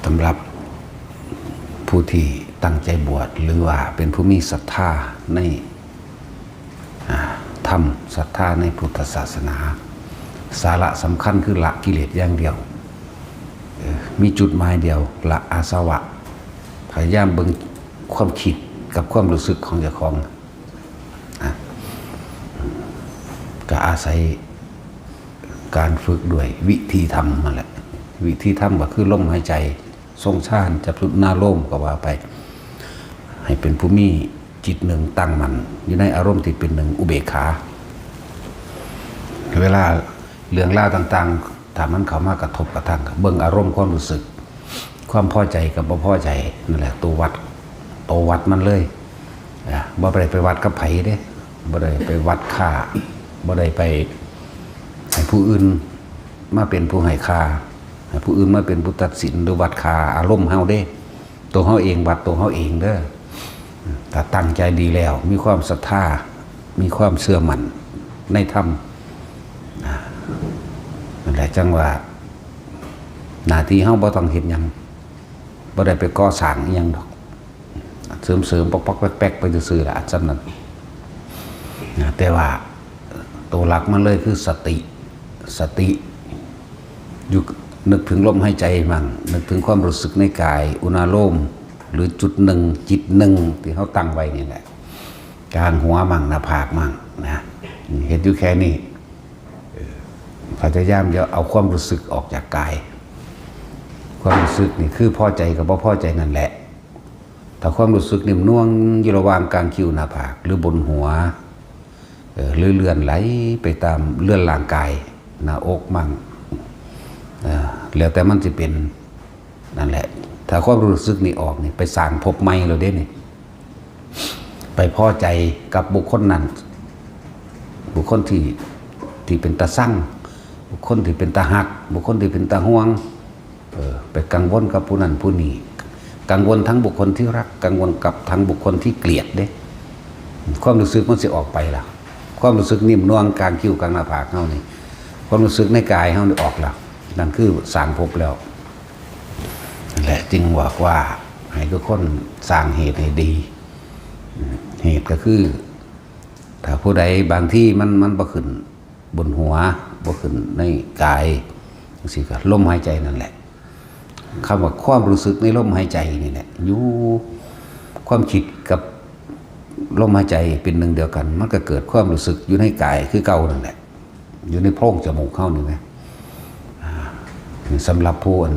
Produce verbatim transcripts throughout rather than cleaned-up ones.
สำหรับผู้ที่ตั้งใจบวช หรือว่าเป็นผู้มีศรัทธาใน อ่า ธรรม ศรัทธาในพุทธศาสนา สาระสำคัญคือละกิเลสอย่างเดียว เออ มีจุดหมายเดียว ละอาสวะ พยายามเบิ่งความคิดกับความรู้สึกของเจ้าของ อ่ะ ก็อาศัยการฝึกด้วยวิธีธรรมนั่นแหละ วิธีธรรมก็คือลมหายใจ ทรงฌาน จับจุดนารมณ์ก็ว่าไป ให้เป็นผู้มีจิตหนึ่งตั้งมั่น อยู่ในอารมณ์ที่เป็นหนึ่ง อุเบกขา เวลาเรื่องราวต่างๆ ถ้ามันเข้ามากระทบกระทั่ง เบิ่งอารมณ์ความรู้สึก ความพอใจกับบ่พอใจ นั่นแหละ ตัววัด ตัววัดมันเลย อ่ะ บ่ได้ไปวัดกับไผเด้ บ่ได้ไปวัดค่า บ่ได้ไปให้ผู้อื่นมาเป็นผู้ให้ค่า ให้ผู้อื่นมาเป็นผู้ตัดสินหรือวัดค่าอารมณ์เฮาเด้ ตัวเฮาเองวัดตัวเฮาเองเด้อ ถ้าตั้งใจดีแล้ว มีความศรัทธา มีความเชื่อมั่นในธรรม อ่า นั่นแหละจั่งว่า หน้าที่เฮาบ่ต้องเฮ็ดหยัง บ่ได้ไปก่อสร้างอิหยังดอก เสริมๆ ปอกๆ แป๊กๆ ไปซื่อๆ ล่ะ อันส่ำนั้น นะ แต่ว่าตัวหลักมันเลยคือสติ สติ อยู่ นึกถึงลมหายใจมั่ง นึกถึงความรู้สึกในกาย อุณาโลม หรือจุดหนึ่ง จิตหนึ่ง ที่เฮาตั้งไว้นี่แหละ กลางหัวมั่ง หน้าผากมั่ง นะ เฮ็ดอยู่แค่นี้ เออ พยายามอย่าเอาความรู้สึกออกจากกาย ความรู้สึกนี่คือพอใจกับบ่พอใจนั่นแหละ ถ้าความรู้สึกนิ่มนวลอยู่ระหว่างกลางคิ้ว หน้าผาก หรือบนหัว เออ หรือเลื่อนไหลไปตามเลื่อนร่างกาย หน้าอกมั่ง เออ แล้วแต่มันสิเป็น นั่นแหละ ถ้าความรู้สึกนี่ออกนี่ ไปสร้างภพใหม่แล้วเด้นี่ ไปพอใจกับบุคคลนั้น บุคคลที่ ที่เป็นตาซัง บุคคลที่เป็นตาฮัก บุคคลที่เป็นตาห่วง เออ ไปกังวลกับผู้นั้นผู้นี้ กังวลทั้งบุคคลที่รัก กังวลกับทั้งบุคคลที่เกลียดเด้ ความรู้สึกมันสิออกไปล่ะ ความรู้สึกนิ่มนวลกลางคิ้วกลางหน้าผากเฮานี่ ความรู้สึกในกายเฮานี่ออกแล้ว นั่นคือสร้างภพแล้ว นั่นแหละจึงบอกว่าให้ทุกคนสร้างเหตุให้ดี อืม เหตุก็คือ ถ้าผู้ใดบางทีมัน มันบ่ขึ้นบนหัว บ่ขึ้นในกาย จั่งซี้ก็ลมหายใจนั่นแหละ คำว่าความรู้สึกในลมหายใจนี่แหละ อยู่ ความคิดกับลมหายใจเป็นหนึ่งเดียวกัน มันก็เกิดความรู้สึกอยู่ในกายคือเก่านั่นแหละ อยู่ในโพรงจมูกเฮานี่นะ อ่า สำหรับผู้อัน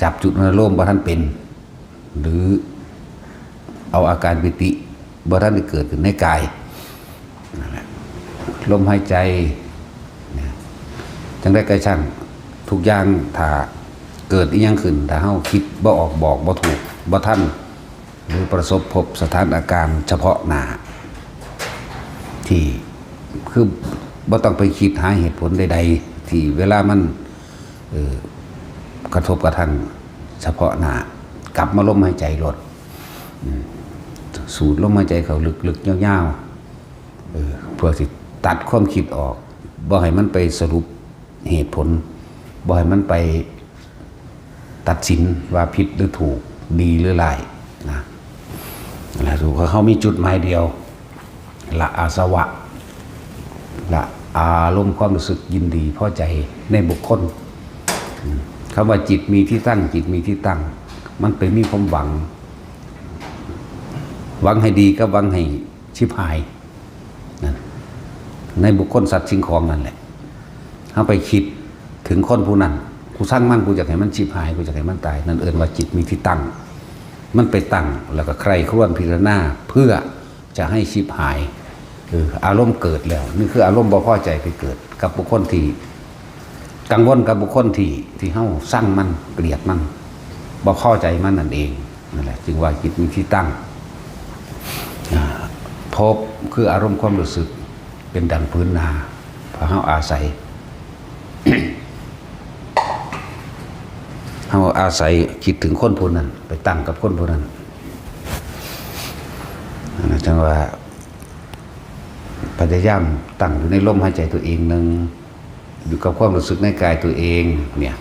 จับจุดอนุโลมบ่ทันเป็น หรือเอาอาการปีติบ่ทันได้เกิดขึ้นในกาย นั่นแหละ ลมหายใจ นะ จั่งใดก็ช่าง ทุกอย่างถ้าเกิดอิหยังขึ้น ถ้าเฮาคิดบ่ออก บอกบ่ถูก บ่ทัน หรือประสบพบสถานการณ์เฉพาะหน้า ที่คือบ่ต้องไปคิดหาเหตุผลใดๆ ที่เวลามัน เอ่อ กระทบกระทั่งเฉพาะหน้า กลับมาลมหายใจโลด อืม สูดลมหายใจเข้าลึกๆ ยาวๆ เออ เพื่อสิตัดความคิดออก บ่ให้มันไปสรุปเหตุผล บ่ให้มันไปตัดสินว่าผิดหรือถูก ดีหรือร้ายนะ แล้วทุกคนเฮามีจุดหมายเดียว ละอาสวะ ละอารมณ์ความรู้สึกยินดีพอใจในบุคคล อืม คำว่าจิตมีที่ตั้ง จิตมีที่ตั้ง มันไปมีความหวัง หวังให้ดีกับหวังให้ชิบหาย นั่น ในบุคคลสัตว์สิ่งของนั่นแหละ เฮาไปคิดถึงคนผู้นั้น กูซังมัน กูอยากให้มันชิบหาย กูอยากให้มันตาย นั่นเอิ้นว่าจิตมีที่ตั้ง มันไปตั้ง แล้วก็ใคร่ครวญพิจารณา เพื่อจะให้ชิบหาย เออ อารมณ์เกิดแล้ว นี่คืออารมณ์บ่พอใจไปเกิด กับบุคคลที่ กังวลกับบุคคลที่ ที่เฮาซังมัน เกลียดมัน บ่พอใจมันนั่นเอง นั่นแหละ จึงว่าจิตมีที่ตั้ง อ่า ภพคืออารมณ์ความรู้สึก เป็นดังพื้นนา พอเฮาอาศัย เฮาอาศัยคิดถึงคนผู้นั้น ไปตั้งกับคนผู้นั้น นั่นนะจั่งว่า พยายามตั้งอยู่ในลมหายใจตัวเองหนึ่ง อยู่กับความรู้สึกในกายตัวเอง เนี่ย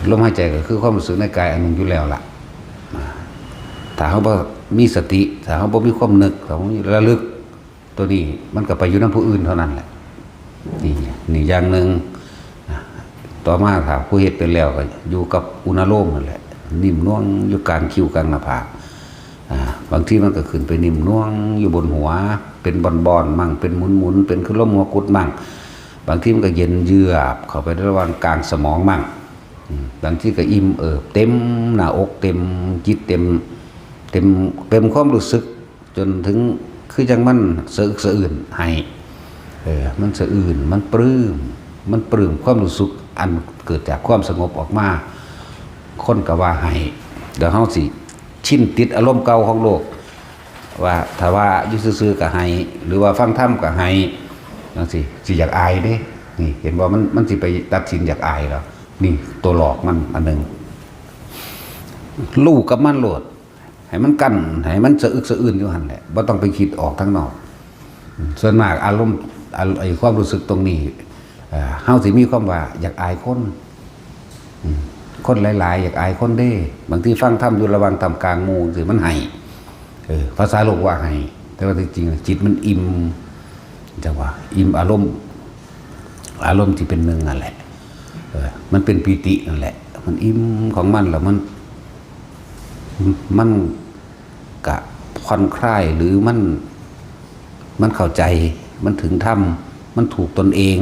ลมหายใจก็คือความรู้สึกในกายอันหนึ่งอยู่แล้วล่ะ ถ้าเฮาบ่มีสติ ถ้าเฮาบ่มีความนึก ถ้าเฮาบ่มีระลึก ตัวนี้มันก็ไปอยู่นำผู้อื่นเท่านั้นแหละ นี่ นี่อย่างหนึ่ง ต่อมาถ้าผู้เฮ็ดเป็นแล้วก็อยู่กับอุณาโลมนั่นแหละ นิ่มนวลอยู่กลางคิ้วกลางหน้าผาก อ่า บางทีมันก็ขึ้นไปนิ่มนวลอยู่บนหัว เป็นบ่อนๆมั่ง เป็นหมุนๆ เป็นคือลมหัวกุดมั่ง บางทีมันก็เย็นเยือกเข้าไประหว่างกลางสมองมั่ง อืม บางทีก็อิ่มเอิบเต็มหน้าอก เต็มจิต เต็ม เต็ม เต็มความรู้สึก จนถึงคือจั่งมันสะอึกสะอื้นให้ เออ มันสะอื้น มันปลื้ม มันปลื้มความรู้สึกอันเกิดจากความสงบออกมา คนก็ว่าให้ เดี๋ยวเฮาสิชินติดอารมณ์เก่าของโลก ว่าถ้าว่าอยู่ซื่อๆก็ให้ หรือว่าฟังธรรมก็ให้ จั่งซี้ สิอยากอายเด้ นี่ เห็นบ่ มัน มันสิไปตัดสินอยากอายแล้ว นี่ ตัวหลอกมันอันหนึ่ง รู้กับมันโลด ให้มันกั้น ให้มันสะอึกสะอื้นอยู่หั่นแหละ บ่ต้องไปคิดออกทางนอก ส่วนมากอารมณ์ อาร- ไอ้ความรู้สึกตรงนี้ เอ่อ เฮาสิมีความว่าอยากอายคน อืม คนหลายๆ อยากอายคนเด้ บางทีฟังธรรมอยู่ระหว่างท่ามกลางหมู่จั่งซี้ มันให้ เออ ภาษาโลกว่าให้ แต่ว่าที่จริงจิตมันอิ่ม จั่งว่า อิ่มอารมณ์ อารมณ์ที่เป็นหนึ่งนั่นแหละ เออ มันเป็นปีตินั่นแหละ มันอิ่มของมันแล้วมัน มันกะผ่อนคลาย หรือมัน มันเข้าใจ มันถึงธรรม มันถูกตนเอง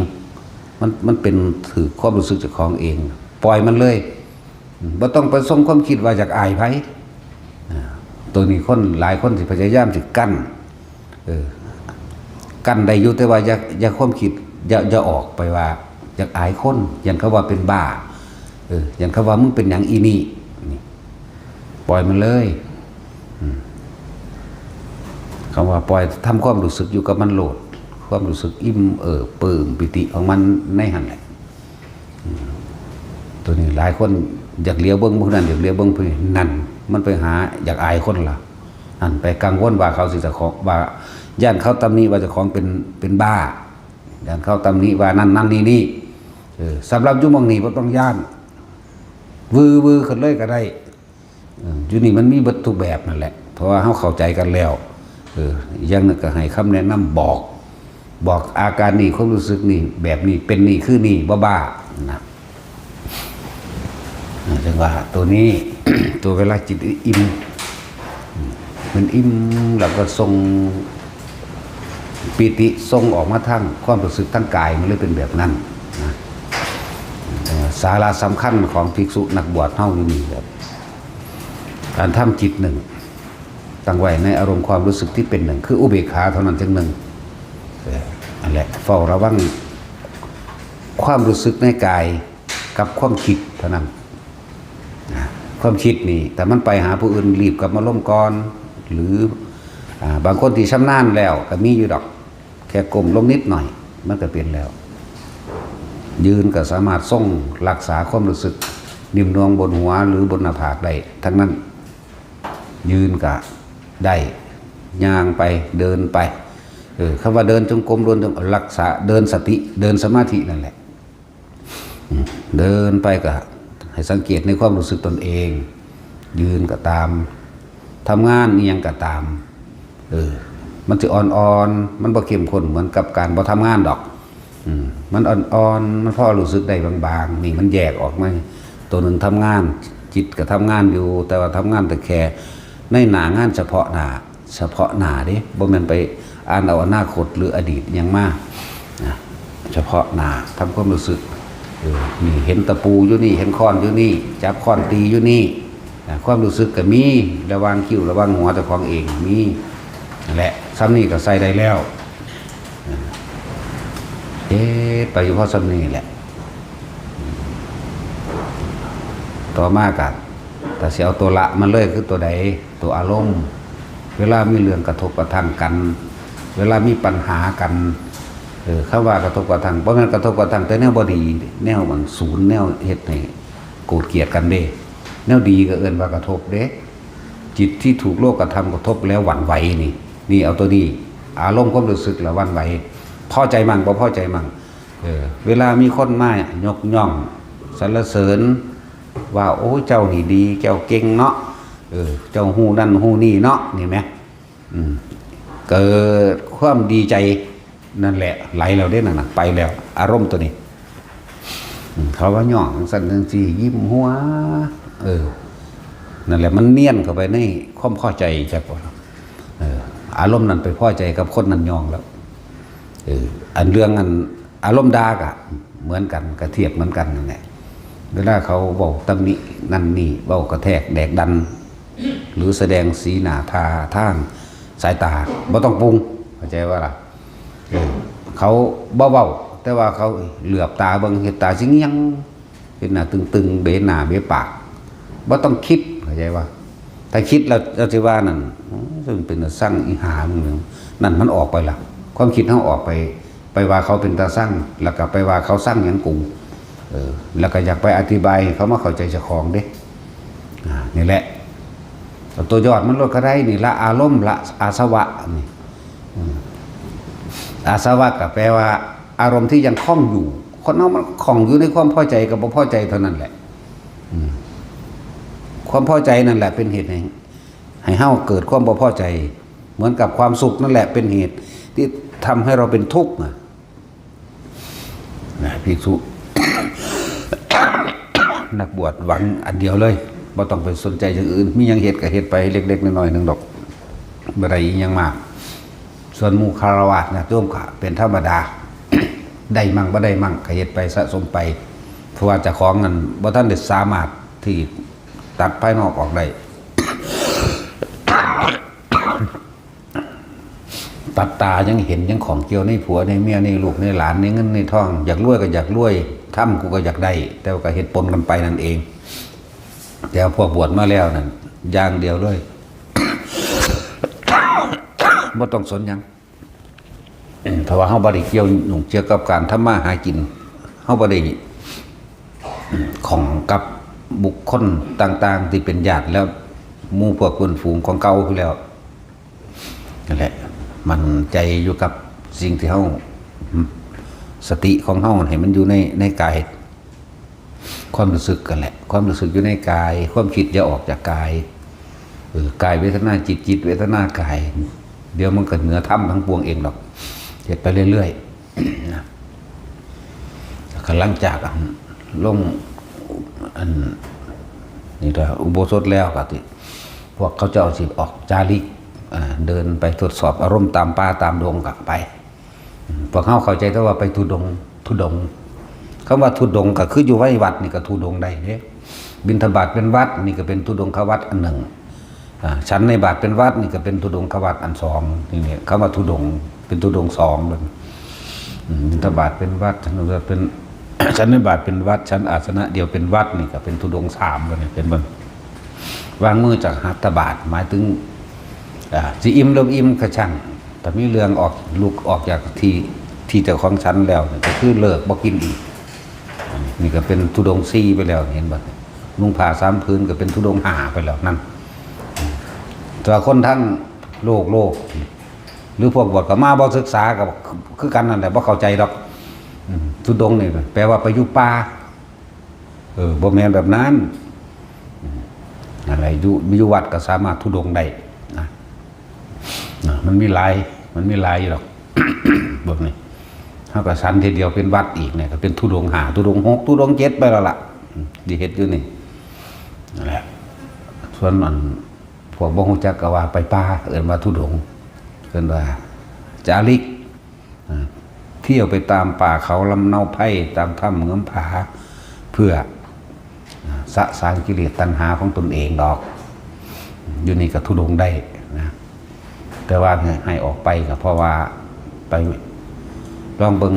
มัน มันเป็นถือความรู้สึกเจ้าของเอง ปล่อยมันเลย อืม บ่ต้องไปส่งความคิดว่าอยากอายไผ อ่า ตัวนี้คนหลายคนสิพยายามสิกั้น เออ กั้นได้อยู่ แต่ว่าอย่า อย่าความคิด อย่า อย่าออกไปว่าอยากอายคน ย้านเขาว่าเป็นบ้า เออ ย้านเขาว่ามึงเป็นหยังอีนี่ นี่ ปล่อยมันเลย อืม คำว่าปล่อย ทำความรู้สึกอยู่กับมันโลด ความรู้สึกอิ่มเอิบปลื้มปีติของมันในหั่นแหละ อืม ตัวนี้หลายคนอยากเหลียวเบิ่งผู้นั้น อยากเหลียวเบิ่งผู้นี้ นั่น มันไปหาอยากอายคนล่ะ นั่น ไปกังวลว่าเขาสิเจ้าของ ว่าย้านเขาตำหนิว่าเจ้าของเป็น เป็นบ้า ย้านเขาตำหนิว่านั่น นั่น นี่ นี่ เออ สำหรับอยู่หม่องนี้บ่ต้องย้าน วือวือขึ้นเลยก็ได้ เออ อยู่นี่มันมีเบิดทุกแบบนั่นแหละ เพราะว่าเฮาเข้าใจกันแล้ว เออ อย่างหนึ่งก็ให้คำแนะนำบอก บอกอาการนี่ ความรู้สึกนี่ แบบนี้ เป็นนี่ คือนี่ บ่บ้า นะ เออ จั่งว่าตัวนี้ ตัวเวลาจิตอิ่ม มันอิ่มแล้วก็ส่งปีติส่งออกมาทางความรู้สึกทางกาย มันเลยเป็นแบบนั้นนะ เอ่อ สาระสำคัญของภิกษุนักบวชเฮาอยู่นี่แบบ การทำจิตหนึ่ง ตั้งไว้ในอารมณ์ความรู้สึกที่เป็นหนึ่ง คืออุเบกขาเท่านั้นจั่งหนึ่ง เออ นั่นแหละ เฝ้าระวังความรู้สึกในกายกับความคิดเท่านั้น นะ ความคิดนี่ ถ้ามันไปหาผู้อื่น รีบกลับมาลมก่อน หรือ อ่า บางคนที่ชำนาญแล้วก็มีอยู่ดอก แค่ก้มลงนิดหน่อย มันก็เป็นแล้ว ยืนก็สามารถทรงรักษาความรู้สึก นิ่มนวลบนหัวหรือบนหน้าผากได้ทั้งนั้น ยืนก็ได้ ย่างไป เดินไป เออ คำว่าเดินจงกรม เดินจง- รักษา เดินสติ เดินสมาธินั่นแหละ อืม เดินไปก็ให้สังเกตในความรู้สึกตนเอง ยืนก็ตาม ทำงานอิหยังก็ตาม เออ มันสิอ่อนๆ มันบ่เข้มข้นเหมือนกับการบ่ทำงานดอก อืม มันอ่อนๆ มันพอรู้สึกได้บางๆ นี่มันแยกออกมา ตัวหนึ่งทำงาน จิตก็ทำงานอยู่ แต่ว่าทำงานแต่แค่ในหน้างานเฉพาะหน้า เฉพาะหน้าเด้ บ่แม่นไปอ่านเอาอนาคตหรืออดีตอิหยังมา นะ เฉพาะหน้า ทำความรู้สึก เออ นี่เห็นตะปูอยู่นี่ เห็นค้อนอยู่นี่ จับค้อนตีอยู่นี่ นะ ความรู้สึกก็มีระหว่างคิ้วระหว่างหัวเจ้าของเอง มี นั่นแหละ ส่ำนี้ก็ใส่ได้แล้ว นะ เฮ็ดไปอยู่พอส่ำนี้แหละ ต่อมาก็ ถ้าสิเอาตัวละมันเลยคือตัวใด ตัวอารมณ์ เวลามีเรื่องกระทบกระทั่งกัน เวลามีปัญหากัน เออ คำว่ากระทบกระทั่ง บ่แม่นกระทบกระทั่งแต่แนวบ่ดี แนวมันศูนย์ แนวเฮ็ดให้โกรธเกลียดกันเด้ แนวดีก็เอิ้นว่ากระทบเด้ จิตที่ถูกโลกกระทำกระทบแล้วหวั่นไหวนี่ นี่เอาตัวนี้ อารมณ์ความรู้สึกละหวั่นไหว พอใจมั่ง บ่พอใจมั่ง เออ เวลามีคนมายกย่อง สรรเสริญ ว่า โอ้ เจ้านี่ดี เจ้าเก่งเนาะ เออ เจ้าฮู้นั่นฮู้นี่เนาะ นี่แหม อืม เกิดความดีใจ นั่นแหละ ไหลแล้วเด้ นั่นน่ะ ไปแล้ว อารมณ์ตัวนี้ อืม เขาว่าย่องจั่งซั่นจั่งซี่ ยิ้มหัว เออ นั่นแหละ มันเนียนเข้าไปในความพอใจ จักว่า เออ อารมณ์นั้นไปพอใจกับคนนั้นย่องแล้ว เออ อันเรื่องอันอารมณ์ด่าก็เหมือนกัน ก็เทียบเหมือนกันนั่นแหละ เวลาเขาเว้าตำหนินั่นนี่ เว้ากระแทกแดกดัน หรือแสดงสีหน้าท่าทางสายตา บ่ต้องปรุง เข้าใจว่าล่ะ เออ เขาบ่เว้า แต่ว่าเขาเหลือบตาเบิ่ง เฮ็ดตาสิเงี่ยง เฮ็ดหน้าตึงๆ เบหน้าเบปาก บ่ต้องคิด เข้าใจว่า ถ้าคิดแล้ว แล้วสิว่านั่น โอ้ย ซึ่งเป็นตาซังอีหามึง นั่นมันออกไปละ ความคิดเฮาออกไป ไปว่าเขาเป็นตาซัง แล้วก็ไปว่าเขาซังหยังกู เออ แล้วก็อยากไปอธิบายให้เขามาเข้าใจเจ้าของเด้ อ่า นี่แหละ เอาตัวยอดมันโลดก็ได้นี่ ละอารมณ์ ละอาสวะนี่ อืม อาสวะก็แปลว่า อารมณ์ที่ยังคล้องอยู่ คนเฮามันคล้องอยู่ในความพอใจกับบ่พอใจเท่านั้นแหละ อืม ความพอใจนั่นแหละเป็นเหตุให้ ให้เฮาเกิดความบ่พอใจ เหมือนกับความสุขนั่นแหละเป็นเหตุที่ทำให้เราเป็นทุกข์นะ นะ ภิกษุ นักบวชหวังอันเดียวเลย บ่ต้องไปสนใจอย่างอื่น มีหยังเฮ็ดก็เฮ็ดไปเล็กๆ น้อยๆ หนึ่งดอก บ่ได้อิหยังมาก ส่วนหมู่ฆราวาสนะ โยมก็เป็นธรรมดา ได้มั่งบ่ได้มั่งก็เฮ็ดไปสะสมไป เพราะว่าเจ้าของนั้นบ่ทันได้สามารถที่ตัดภายนอกออกได้ ตัดตายังเห็นยังของเกี่ยวในผัวในเมียในลูกในหลานในเงินในทอง อยากรวยก็อยากรวย ทำกูก็อยากได้ แต่ว่าก็เฮ็ดปนกันไปนั่นเอง แต่พวกบวชมาแล้วนั่น อย่างเดียวเลย บ่ต้องสนหยัง เออ เพราะว่าเฮาบ่ได้เกี่ยวยุ่งเกี่ยวกับการทำมาหากิน เฮาบ่ได้ ของกับบุคคลต่างๆ ที่เป็นญาติแล้ว หมู่พวกเพื่อนฝูงของเก่าคือแล้ว นั่นแหละ มั่นใจอยู่กับสิ่งที่เฮา สติของเฮาให้มันอยู่ใน ในกาย ความรู้สึกกันแหละ ความรู้สึกอยู่ในกาย ความคิดอย่าออกจากกาย เออ กายเวทนาจิต จิตเวทนากาย เดี๋ยวมันก็เหนือธรรมทั้งปวงเองดอก เฮ็ดไปเรื่อยๆ นะ แล้วก็หลังจากอันลง อัน นี่ก็อุโบสถแล้วก็สิ พวกเขาเจ้าสิออกจาริก อ่า เดินไปทดสอบอารมณ์ตามป่าตามดงก็ไป อืม พวกเฮาเข้าใจแต่ว่าไปธุดงค์ ธุดงค์ คำว่าธุดงค์ก็คืออยู่ในวัดนี่ก็ธุดงค์ได้เด้ บิณฑบาตเป็นวัตรนี่ก็เป็นธุดงควัตรอันหนึ่ง อ่า ฉันในบาตรเป็นวัตรนี่ก็เป็นธุดงควัตรอันสอง นี่เนี่ย คำว่าธุดงค์เป็นธุดงค์สองเลย อืม บิณฑบาตเป็นวัตร ฉันเป็น ฉันในบาตรเป็นวัตร ฉันอาสนะเดียวเป็นวัตรนี่ก็เป็นธุดงค์สามเลย เป็นบ่ วางมือจากหัตถบาตร หมายถึง อ่า สิอิ่มหรือบ่อิ่มก็ช่าง แต่มีเรื่องออก ลุกออกจากที่ ที่เจ้าของฉันแล้วเนี่ย ก็คือเลิกบ่กินอีก นี่ก็เป็นธุดงค์สี่ไปแล้ว เห็นบ่ นุ่งผ้าสามผืนก็เป็นธุดงค์ห้าไปแล้วนั่น แต่ว่าคนทั้งโลก โลก หรือพวกบวชเข้ามาบ่ศึกษาก็คือกันนั่นแหละ บ่เข้าใจดอก อืม ธุดงค์นี่แปลว่าไปอยู่ป่า เออ บ่แม่นแบบนั้น อืม อะไร อยู่ อยู่วัดก็สามารถธุดงค์ได้นะ นะ มันมีหลาย มันมีหลายอยู่ดอก พวกนี้ เฮาก็ฉันทีเดียวเป็นวัตรอีกเนี่ย ก็เป็นธุดงค์ห้า ธุดงค์หก ธุดงค์เจ็ดไปแล้วล่ะ อืม สิเฮ็ดอยู่นี่ นั่นแหละ ส่วนอัน พวกบ่ฮู้จักก็ว่าไปป่า เอิ้นว่าธุดงค์ เอิ้นว่าจาริก อ่า เที่ยวไปตามป่าเขาลำเนาไพร่ ตามถ้ำเงื้อมผา เพื่อ อ่า สะสางกิเลสตัณหาของตนเองดอก อยู่นี่ก็ธุดงค์ได้นะ แต่ว่าให้ ให้ออกไปก็เพราะว่าไปลองเบิ่ง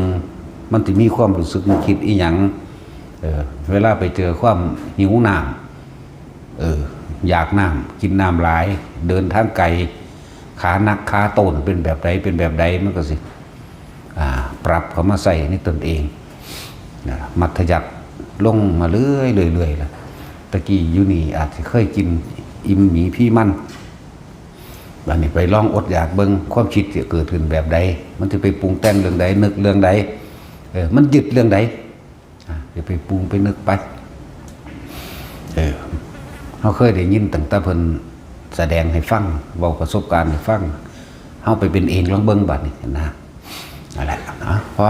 มันสิมีความรู้สึกนึกคิดอีหยัง เออ เวลาไปเจอความหิวน้ำ เออ อยากน้ำ กินน้ำหลาย เดินทางไกล ขาหนัก ขาโต้น เป็นแบบใด เป็นแบบใด มันก็สิ อ่า ปรับเข้ามาใส่ในตนเอง นะ มัธยัสถ์ลงมาเรื่อยๆ เรื่อยๆ ล่ะ ตะกี้อยู่นี่อาจจะเคยกินอิ่มหมีพีมัน บัดนี้ไปลองอดอยากเบิ่ง ความคิดจะเกิดขึ้นแบบใด มันจะไปปรุงแต่งเรื่องใด นึกเรื่องใด เออ มันยึดเรื่องใด อ่ะ อย่าไปปรุงไปนึกไป เออ เฮาเคยได้ยินตั้งแต่เพิ่นแสดงให้ฟัง เว้าประสบการณ์ให้ฟัง เฮาไปเป็นเองลองเบิ่งบัดนี้นะ นั่นแหละ เอา พอ